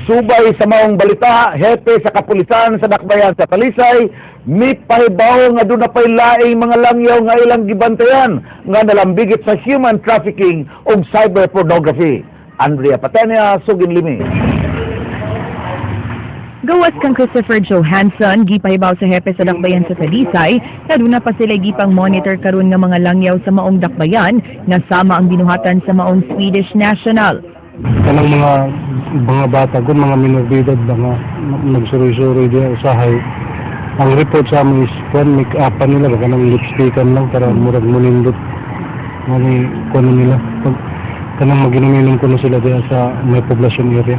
Subay sa maong balita, hepe sa kapulisan sa Dakbayan sa Talisay, mipahibaw nga duna pay laing mga langyaw nga ilang gibantayan nga nalambigit sa human trafficking ug cyber pornography. Andrea Patenia, Sugin Limi. Gawas kang Christopher Johansson, gipahibaw sa hepe sa dakbayan sa Talisay, na duna pa sila gipang monitor karon nga mga langyaw sa maong dakbayan nga sama ang binuhatan sa maong Swedish national. Kanang mga bata kun mga minor de edad ba nga nagsuroy-suroy diya usahay. Ang report sa amin is kuan, make upan nila ba, kanang lipstickan lang para murag munindot ngani kuan nila pag kanang maginom-inom kuno sila diya sa may poblasyon area.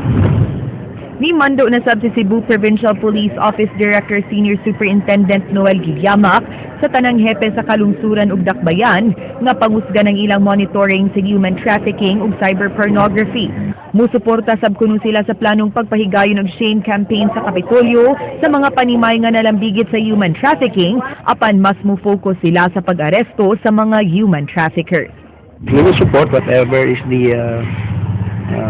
Ni mando na sab si Cebu Provincial Police Office Director Senior Superintendent Noel Gigyamac sa tanang hepe sa kalungsuran ug dakbayan nga pangusgan ang ilang monitoring sa human trafficking ug cyber pornography. Musuporta sab kuno sila sa planong pagpahigayon og shame campaign sa Kapitolyo sa mga panimay nga nalambigit sa human trafficking, apan mas mo-focus sila sa pag-aresto sa mga human traffickers. We will support whatever is the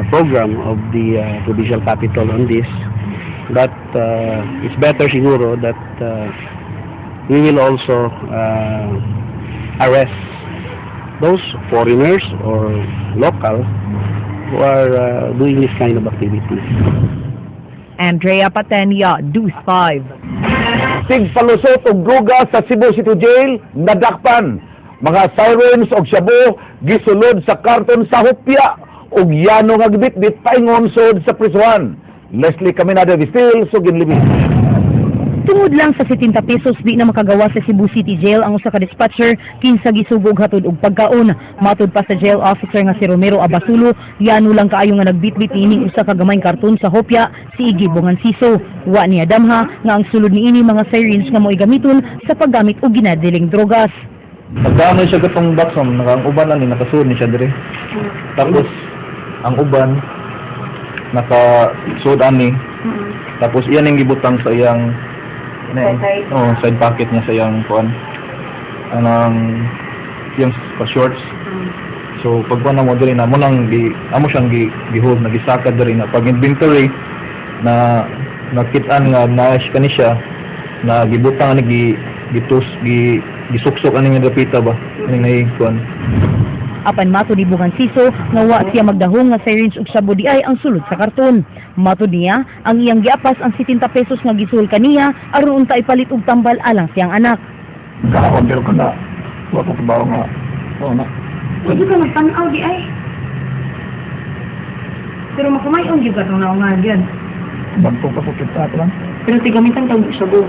program of the provincial capital on this. But it's better siguro that we will also arrest those foreigners or local who are doing this kind of activity. Andrea Patenia, News 5. Tigpalusot og droga sa Cebu City Jail nadakpan. Mga syringe og shabu gisulod sa karton sa hopya ug yano nga gibitbit paingon sud sa prisuhan. Leslie Caminada Vistil, Sugin Libis. Tungod lang sa 70 pesos, di na makagawa sa Cebu City Jail ang usa ka dispatcher kinsa gisugog hatod og pagkaon. Matud pa sa jail officer nga si Romero Abasulo, yano lang kaayo nga nagbitbit niining usa ka gamayng karton sa hopya si Igi Bongansiso. Wa niya damha nga ang sulod niini mga syringe nga mo'y gamiton sa paggamit og ginadiling drogas. Pagdaan siya katong box, ma'am, naka ang uban ani nakasuod ni siya dire. Tapos ang uban nakasuod ani. Tapos iyan ang gibutang sa iyang ano eh, oh, side pocket niya sa iyang kuan. Anang iyang pa shorts. So pag kuan na mo diri na mo nang gi amo siyang gi gihold na gisakad diri na pag inventory na nakitaan nga naa kani siya na gibutang ani gi gitus gi gisuksok ani nga dapita ba ani nay kuan. Apan matud ni Bongansiso nga wa siya magdahong nga syringe ug shabu di ay ang sulod sa karton. Matud niya, ang iyang giapas ang 70 pesos nga gisuol kaniya aron unta ipalit og tambal alang siyang anak. Kaon pero kana wa ko kabaw nga oo na. Pwede ka magtanaw di ay. Pero makumayon gyud ka tong naungan gyud. Bagto pa ko kita lang. Pero tigamitan kag shabu.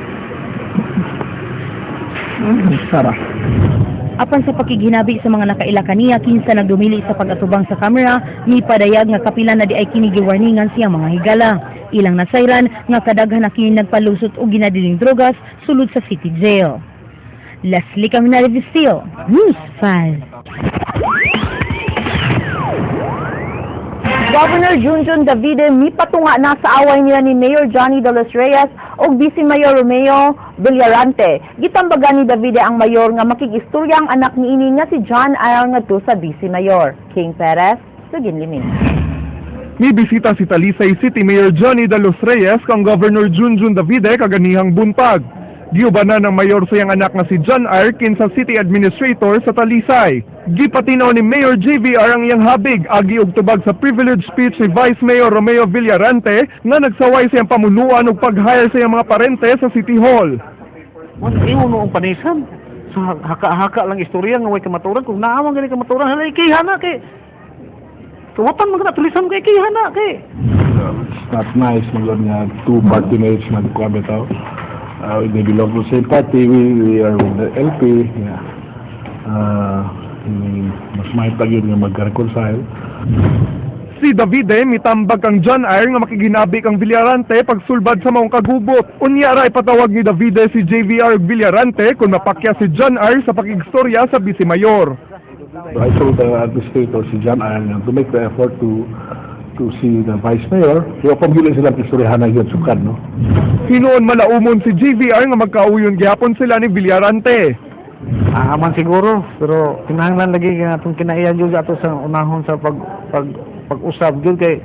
Sara. Apan sa pakighinabi sa mga nakaila kaniya kinsa nagdumili sa pag-atubang sa kamera, mipadayag nga kapila na di ay kini giwarningan siyang mga higala. Ilang nasayran nga kadaghan na kini nagpalusot og ginadiling drogas sulod sa city jail. Leslie Caminari Vistil, News 5. Governor Junjun Davide mipatunga na sa away nila ni Mayor Johnny de los Reyes ug Vice Mayor Romeo Villarante. Gitambagan ni Davide ang mayor nga makig-istorya ang anak niini nga si John Ayar ngadto sa Vice Mayor. King Perez, Sugin Limin. Mibisita si Talisay City Mayor Johnny de los Reyes kang Governor Junjun Davide kaganihang buntag. Giubanan ng mayor sa iyang anak nga si John Arkin sa City Administrator sa Talisay. Gipatinaw ni Mayor JVR ang iyang habig agi og tubag sa privilege speech ni Vice Mayor Romeo Villarante nga nagsaway sa iyang pamuluan ug pag-hire sa iyang mga parente sa City Hall. Mas imo noong panisan. Sa haka-haka lang istorya nga way kamaturan. Kung naamang gani kamaturan, hala ikiha na kay. Tuwatan man ka na tulisan kay ikiha na kay. It's not nice magod nga two party mates magkuha bitaw. They belong to the same party, we are with the LP. Yeah. Mas mahitag yun nga mag-reconcile. Si Davide mitambag kang John Ayr nga makiginabi kang Villarante pagsulbad sa maong kagubot. Unya ra ipatawag ni Davide si JVR ug Villarante kung mapakya si John Ayr sa pakigstorya sa Vice Mayor. I told the administrator, si John Iron, to make the effort to see the vice mayor. Kaya kung yun sila istoryahan na yun, sukad, no? Hinuon malaumon si JVR nga magkauyon gihapon sila ni Villarante. Aman siguro, pero kinahanglan lagi nga atong kinaiyan jud ato sa unahon sa pag pag pag-usab jud kay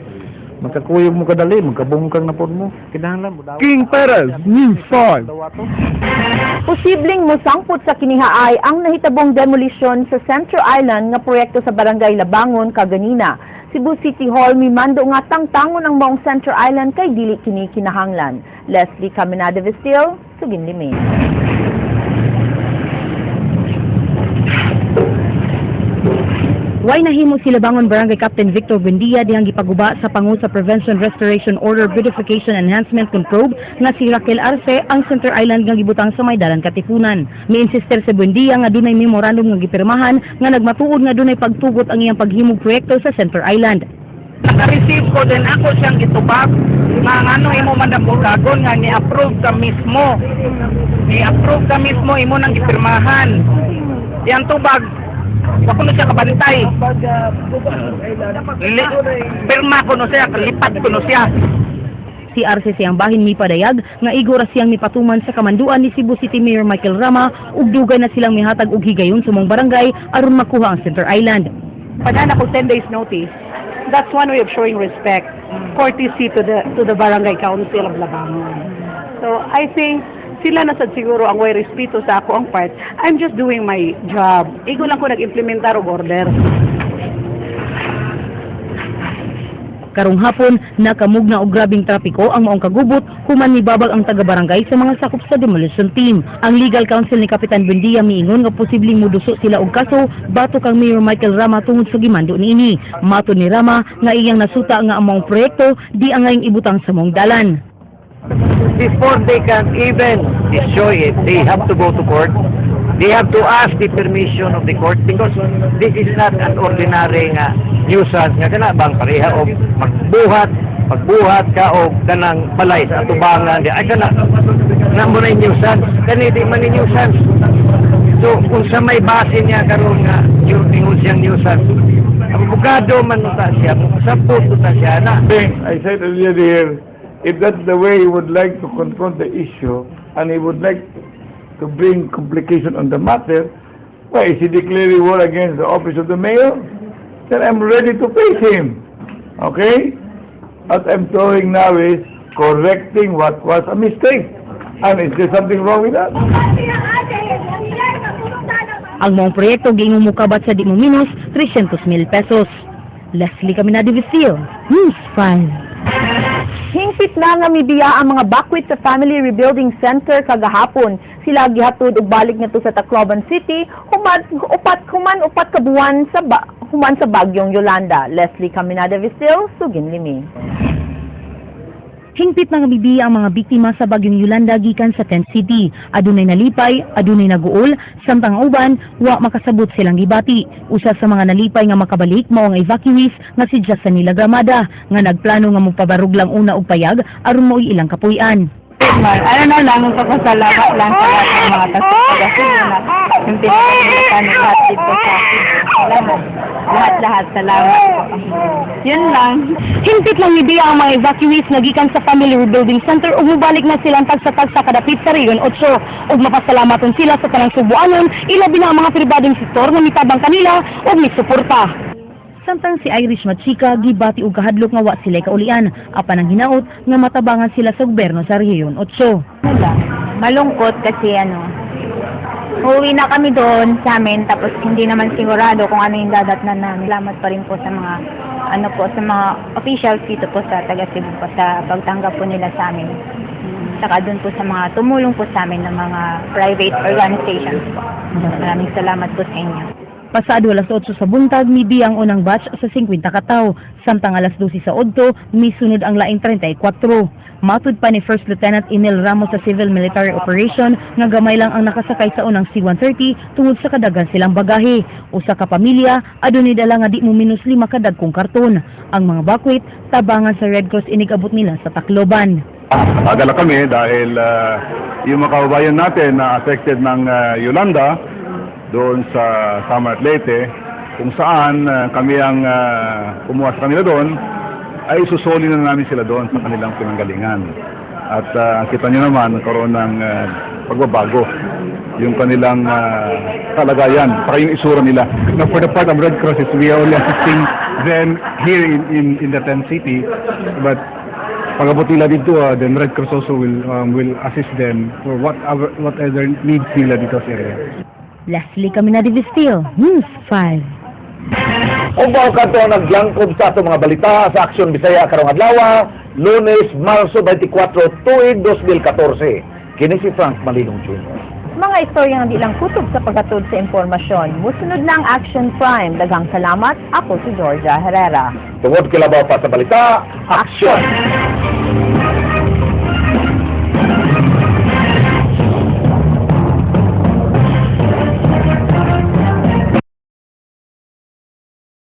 Magkakuyog mo kadali, magkabungkang na pod mo. Kinahanglan mo daw. King Perez, News 5. Posibleng mosangpot sa kinihaay ang nahitabong demolition sa Centro Island nga proyekto sa Barangay Labangon kaganina. Cebu City Hall mimando nga tangtangon ang maong Centro Island kay dili kini kinahanglan. Leslie Caminada Vestil, Suginlimi. Way nahimo si Labangon Barangay Captain Victor Buendia dihang gipaguba sa pangu sa Prevention Restoration Order Beautification Enhancement kun probe nga si Raquel Arce ang Center Island nga gibutang sa may dalan Katipunan. Mi-insister si Buendia nga dunay memorandum nga gipirmahan nga nagmatuod nga dunay pagtugot ang iyang paghimog proyekto sa Center Island. Naka-receive ko din ako siyang gitubag nga ngano imo man dambugagon nga ni-approve ka mismo. Ni-approve ka mismo imo nang gipirmahan. Yang tubag wa ko na siya kabantay. Pirma ko no siya, lipat ko no siya. Si Arce siyang bahin mipadayag nga igo ra siyang mipatuman sa kamanduan ni Cebu City Mayor Michael Rama ug dugay na silang mihatag og higayon sa mong barangay aron makuha ang Center Island. Padana ko 10 days notice. That's one way of showing respect, courtesy to the barangay council of Labangon. So I think sila na sad siguro ang way respeto sa ako ang part. I'm just doing my job. Igo lang ko nag-implementar og order. Karong hapon, nakamugna og grabing trapiko ang maong kagubot human mibabag ang taga-barangay sa mga sakop sa demolition team. Ang legal counsel ni Kapitan Buendia miingon nga posibleng moduso sila og kaso batok kang Mayor Michael Rama tungod sa gimando niini. Matod ni Rama nga iyang nasuta nga ang maong proyekto di angayng ibutang sa maong dalan. Before they can even destroy it, they have to go to court. They have to ask the permission of the court because this is not an ordinary nga nuisance nga kana bang pareha og magbuhat magbuhat ka og kanang balay sa atubangan di ay kana na mo na yung nuisance kani di man ni nuisance. So kung sa may base niya karon nga yung ingon siyang nuisance, abogado man ta siya, sapot ta siya na. I said earlier here, if that's the way he would like to confront the issue and he would like to bring complication on the matter, why is he declaring war against the office of the mayor? Then I'm ready to face him. Okay? What I'm doing now is correcting what was a mistake. And is there something wrong with that? Ang maong proyekto giingong mokabat sa di mo minus 300 mil pesos. Leslie Caminada Visil, News 5. Hingpit na nga mibiya ang mga bakwit sa Family Rebuilding Center kagahapon. Sila gihatod og balik ngadto sa Tacloban City human 4 ka buwan human sa bagyong Yolanda. Leslie Caminada Visil, Suginlimi. Hingpit na nga mibiya ang mga biktima sa bagyong Yolanda gikan sa Tent City. Adunay nalipay, adunay naguol, samtang ang uban wa makasabot silang gibati. Usa sa mga nalipay nga makabalik mao ang evacuees nga si Jasanila Gramada nga nagplano nga mopabarog lang una og payag aron mao'y ilang kapuy-an. Ano na lang, magpapasalamat lang sa lahat ng mga taga na yung pinagpapalitan lahat dito sa lahat. Lahat-lahat, salamat po. Yun lang. Hingpit lang mibiya ang mga evacuees nga gikan sa Family Rebuilding Center ug mobalik na silang tagsa-tagsa kadapit sa Region 8 ug mapasalamaton sila sa tanang Subuanon, ilabi na ang mga pribadong sektor nga mitabang kanila ug misuporta. Samtang si Irish Machika gibati og kahadlok nga wa sila kaulian apan ang hinaot nga matabangan sila sa gobyerno sa Rehiyon 8. Ano lang, malungkot kasi ano, uuwi na kami doon sa amin tapos hindi naman sigurado kung ano yung dadatnan namin. Salamat pa rin po sa mga ano po sa mga officials dito po sa taga Cebu po sa pagtanggap po nila sa amin. Saka doon po sa mga tumulong po sa amin ng mga private organizations po. Maraming salamat po sa inyo. Pasado alas 8 sa buntag, mibiya ang unang batch sa 50 katawo. Samtang alas 12 sa udto, misunod ang laing 34. Matud pa ni First Lieutenant Emil Ramos sa Civil Military Operation nga gamay lang ang nakasakay sa unang C-130 tungod sa kadaghan silang bagahe. Usa ka pamilya, adunay dala nga di mo minus 5 ka dagkong karton. Ang mga bakwit, tabangan sa Red Cross inigabot nila sa Tacloban. Agala kami dahil yung mga kababayan natin na affected ng Yolanda doon sa Samar at Leyte, kung saan kami ang kumuha sa kanila doon, ay susoli na namin sila doon sa kanilang pinanggalingan. At kita nyo naman, nagkaroon ng pagbabago yung kanilang kalagayan, saka yung isura nila. Now, for the part of Red Cross, is we are only assisting them here in the tent city, but pag-abot nila dito, then Red Cross also will assist them for whatever needs nila dito sa area. Leslie Caminadi Vistil, News 5. Ug mao kadto ang naglangkob sa atong mga balita sa Aksyon Bisaya karong adlaw, Lunes, Marso 24, tuig 2014. Kini si Frank Malinong Jr. Mga istorya nga di lang kutob sa paghatod sa impormasyon. Musunod na ang Action Prime. Daghang salamat. Ako si Georgia Herrera. Tungod kilabaw pa sa balita, aksyon!